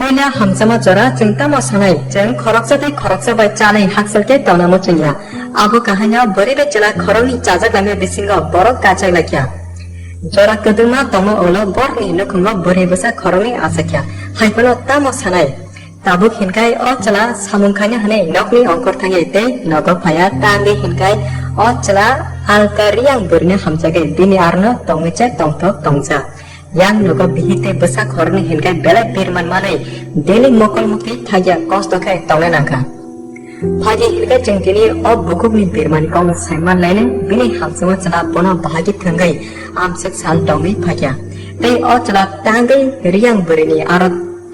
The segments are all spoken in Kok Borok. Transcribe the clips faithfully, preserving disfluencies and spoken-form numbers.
Puila hamjakma jora chwng tamo sanai, chwng khoroksa tei khoroksa bai chanwi hakchal khe tongna muchungya. Abo kahaino bwrwi bai chwla khoroknwi chajak lamya bisingo borok kachak laikya. Jora kwdwkma tongma ulo borokni nukhungo bwrwi bwsa khoroknwi achakya. Hai phano tamo sanai. Tabuk hinkhai o chwla samung khaina hwnwi nokni ongkhor thangwi tei nogo phaiya, tangwi hinkhai o chwla alka riyang bwrwino hamjagwi bini arono tongwi chai tongthok tongjak. Yang nogo bihik tei bwsa khoroknwi hinkhai belai birman manwi daily mokol mukti thagya kosto khe tongna nangkha. Phaidi hinkhai chwng tini o bukhukni birmani kokno saiman lainai, bini hamjakma chwla bono bahai khe thwngwi amswk sal tongwi phaikha. Tei o chwla tangwi riyang bwrwini aro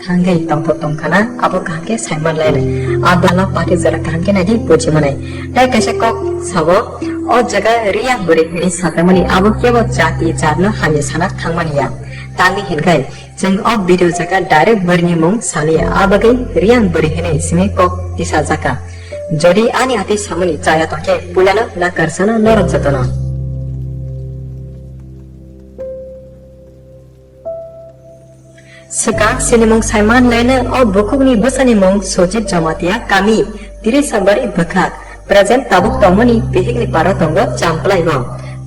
thangwi tongthok tongkhana, abo kaham khe saiman lainai. A bwlano pati jora kaham khe naidi buji manai. Tei kaisa kok sabo, o jaga riyang bwrwi hinwi sajakmani abo kebo jati jatno hamya sana thangmani ya. Tangwi hinkhai chwng o video jaga direct bwrwini mung saliya, a bagwi riyang bwrwi hinwi simi kok tisajaka. Jodi ani atwi samani chaya tongkhe puilano nakarsano norok jotono. Swkang sinimung saiman lainai o bukhukni bwsani mung Sojit Jamatia, kami Tirisambari bwkhak. Present tabuk tongmani bihikni paro tongo Champlai o.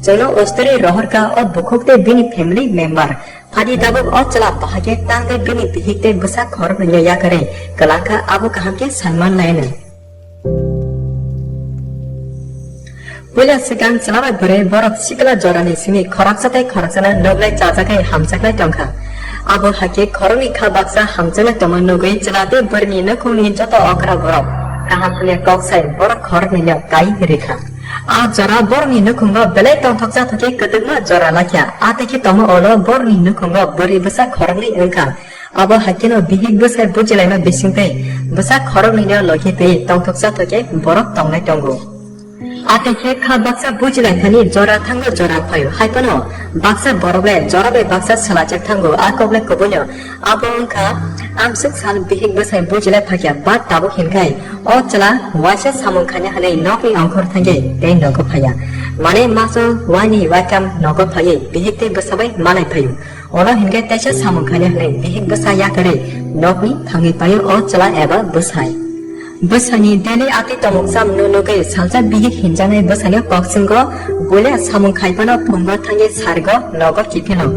Chwngno osturi rohorkha o bukhuk tei bini family member. Phaidi tabuk o chwla bahai khe tangwi bini bihik tei bwsa khoroknwino yakarwi kwlangkha, abo kaham khe saiman lainai. Puila swkang chwla bai bwrwi borok sikla jorani simi khoroksa tei khoroksano nuklai chajaknai hamjaknai tongkha. Abo hai khe khoroknwi kha baksa hamjaknai tongma nugwi chwla tei bwrwini nukhungni joto okra borok kaham hwnwi kok sai borok khoroknwino kai rikha. A jora borokni nukhungo belai tongthok chathok khe kwdwkma jora lakha. A tei khe tongma ulo borokni nukhungo bwrwi bwsa khoroknwi wngkha. Abo hai kheno bihik bwsai bujilaima bising tei bwsa khoroknwino logi twi tongthok chathok khe borok tongnai tongo. A tei khe kha baksa bujilai thani jora thango jora phaio, hai phano baksa borok le jora bai baksa swlaichak thango, a kok le kubuino. Abo wngkha amswk sal bihik bwsai bujilai phakya, ba tabuk hinkhai o chwla waisa samung khaina hwnwi nokni ongkhor thangwi tei nogo phaiya. Mane maso waini waitham nogo phaiwi bihik tei bwsa bai malai phaio. Olo hinkhe teisa samung khaina hwnwi bihik bwsa yakarwi nokni thangwi paio o chwla eba bwsai. Bwsani daily ati tongmung chamungno nugwi salsa bihik hinjaknai bwsaino kokswngo bulia samung khai phano phungo thangwi sarigo nogo kiphilno.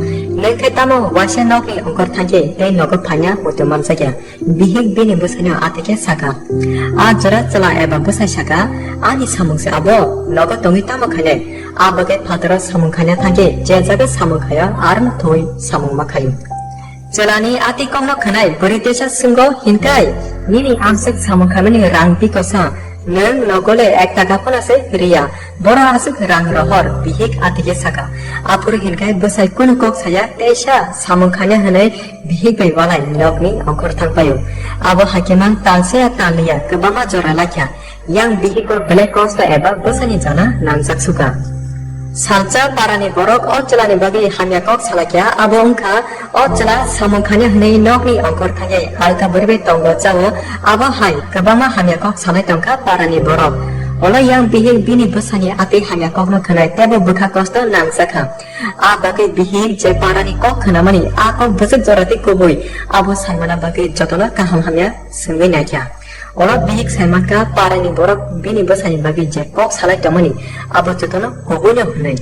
Nwng khe tamo waisa nokni ongkhor thangwi tei nogo phaina muitu manjakya. Bihik bini bwsaino ati khe saka, "A jora chwla eba bwsai saka, ani samung se abo, nogo tongwi tamo khainai?" A bagwi phataro samung khaina thangwi je jaga samung khaio, aroni thwi samung ma khaio. Chwlani ati kokno khwnai bwrwi teisa swngo, "Hinkhai nini amswk samung khaimani rang bikosa, nwng nogo le ek taka phano se riya, boro aswk rang rohor?" Bihik ati khe saka. Aphuru hinkhai bwsai kunu kok saya, teisa samung khaina hwnwi bihik bai walai nokni ongkhor thang paio. Abo hai khe mang talsaya talliya kwbangma jora laikha. Yang bihik o belai kosto eba bwsani jana nangjak suka. Salsa parani borok o chwlani bagwi hamya kok salaikha, abo wngkha o chwla samung khaina hwnwi nokni ongkhor thangwi alka bwrwi bai tongo chao, abo hai kwbangma hamya kok salai tongkha parani borok. Olo yang bihik bini bwsani atwi hamya kokno khwnai teibo bwkha kosto nangjakha. A bagwi bihik je parani kok khwnamani, a kok bwswk jora tei kubui, abo saimana bagwi jotono kaham hamya swngwi naikha. Olo bihik saimankha parani borok bini bwsani bagwi je kok salai tongmani, abo jotono kubuino hwnwi.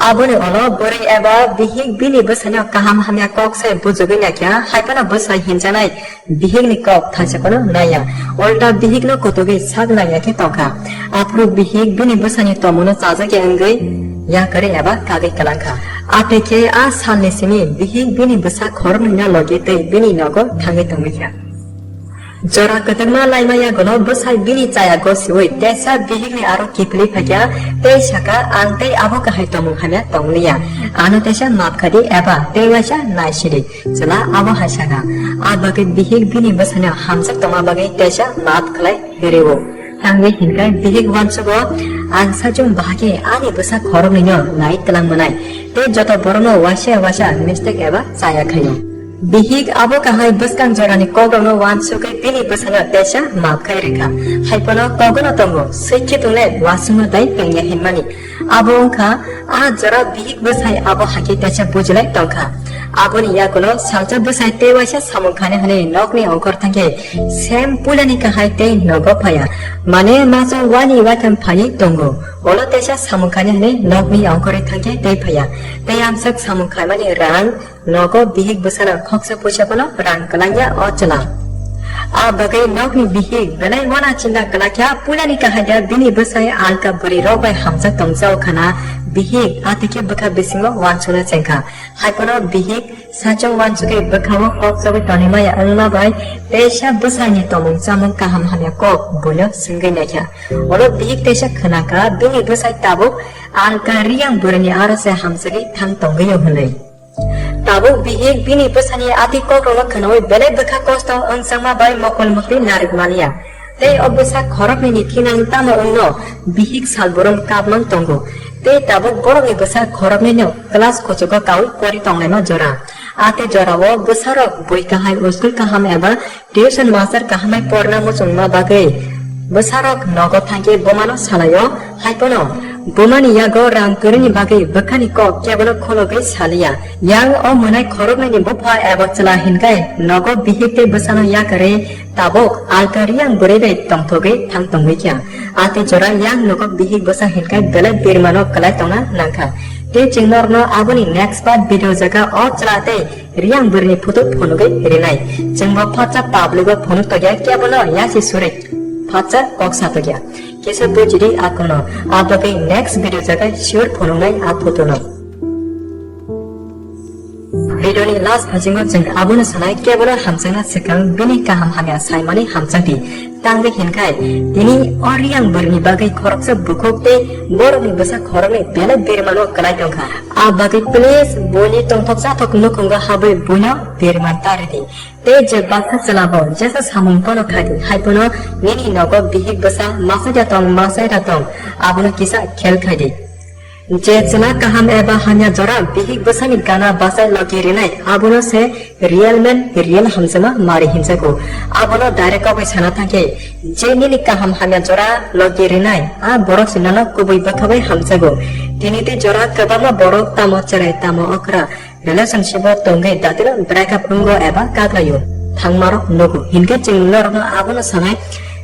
Aboni olo bwrwi eba bihik bini bwsano kaham hamya kok sai bujugwi naikha, hai phano bwsai hinjanai bihikni kok thaisa phano naiya, ulta bihikno kotogwi sak naiya khe tongkha. Aphuru bihik bini bwsani tongmungno chajakya wngwi yakarwi eba kagwi kwlangkha. Atwi khe a salni simi bihik bini bwsa khoroknwino logi tei bini nogo thangwi tongwikha. Jora kwdwkma laima yagulo bwsai bini chaya gosiui teisa bihikni aro kiphilwi phaikha tei saka, "Ang tei abo kahai tongmung hamya tongliya, ano teisa map khadi eba tei waisa naisidi." Chwla abo hai saka. A bagwi bihik bini bwsano hamjak tongma bagwi teisa maap khlai rwo. Tangwi hinkhai bihik uansugo, "Ang sajwng bahai khe ani bwsa khoroknwino nai twlang mwnai tei joto borokno waisa waisa mistake eba chaya khaio." Bihik abo kahai bwskang jorani kokrokno uansugwi bini bwsano teisa maap khai rwkha. Hai phano kogono tongo, swikhe tongle uasukno tei pengya hinmani. Abo wngkha a jora bihik bwsai abo hakhe teisa bujilai tongkha. Aboni yagulo salsa bwsai tei waisa samung khainai hwnwi nokni ongkhor thangkhe sem puilani kahai tei nogo phaiya. Mane maso wani waitham phaiwi tongo. Olo teisa samung khainai hwnwi nokni ongkhorwi thangkhe tei phaiya. Tei amswk samung khaimani rang nogo bihik bwsano khoksa puisa phano rang kwlangya o chwla. A bagwi nokni bihik belai wana chinta kwlakya, puilani kahai da bini bwsai alka bwrwi rok bai hamjak tongjao khana bihik atikhe bwkha bisingo wansukna chengkha. Haiphano bihik sachung wansugwi bwkhao kok chogwi tonwi maya wngma bai teisa bwsani tomung chamung kaham hamya kok buino swngwi naikha. Oro bihik teisa khwnakha bini bwsai tabuk alka riyang bwrwini aro se hamjagwi thang tongwio hwnwi. Tabuk bihik bini bwsani ati kokrokno khwnawi belai bwkha kosto wngchangma bai mokol mukti narwk maliya. Tei o bwsa khoroknwini thinang tamo wngno bihik salborom kapmang tongo. Tei tabuk borokni bwsa khoroknwino class kuchugo kaui pori tonglaima jora. A tei jorao bwsarok bui kahai, school kaham eba tuition master kaham bai porna muchungma bagwi bwsarok nogo thangkhe bumano salaio, haiphano bumani yago rang kwrwini bagwi bwkhani kok kebono khulogwi saliya. Yang o mwnai khoroknwini bupha eba chwla hinkhai nogo bihik tei bwsano yakarwi tabuk alka riyang bwrwi bai tongthogwi thang tongwi kha. A tei jora yang nogo bihik bwsa hinkhai belai birmano kwlai tongna nangkha. Tei chwng norokno aboni next part video jaga o chwla tei riyang bwrwini photo phunugwi rinai. Chwngbo phatsa public o phunuk tokya kebono yasi suri phatsa kok sa tokya. Kisa bujidi akono. A bagwi next video jaga sure phunuknai a photo no. Video ni last phasingo chwng abono sanai kebono hamjakna swkang bini kaham hamya saimani hamjakdi. Tangwi hinkhai tini o riyang bwrwini bagwi khoroksa bukhuk tei borokni bwsa khoroknwi belai birmano kwlai tongkha. A bagwi please boini tongthok chathok nukhungo habwi boino birman taridi. Tei je baksa chwlabo jesa samung phano khaidi, haiphano nini nogo bihik bwsa masai da tong, masai da tong, abono kisa khel khaidi. Je chwla kaham eba hamya jora bihik bwsani gana bachai logi rinai, abono se real man, real hamjakma mari hinjago. Abono direct kok bai sana thangkhe, je nini kaham hamya jora logi rinai, a borok se nono kubui bwkha bai hamjago. Tini tei jora kwbangma borok tamo cherai, tamo okra relationship o tongwi datino break up wngo eba kaklaio thangmarok nugo. Hinkhe chwng norokno abono sanai,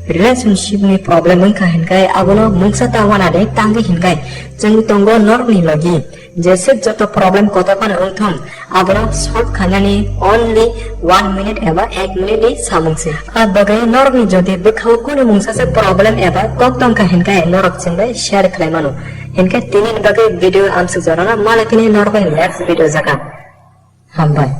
relationship ni problem wngkha hinkhai abono mungsa ta wanade tangwi hinkhai chwng tongo norokni logi. Jeswk joto problem kotor phano wngthung, abono solve khainani only one minute eba ek minute ni samung se. A bagwi norokni jodi bwkhao kunu mungsa se problem eba kok tongkha hinkhai norok chwng bai share khlai mano. Hinkhe tini ni bagwi video amsuk jorano, malai tini norok bai next video jaga. Hambai.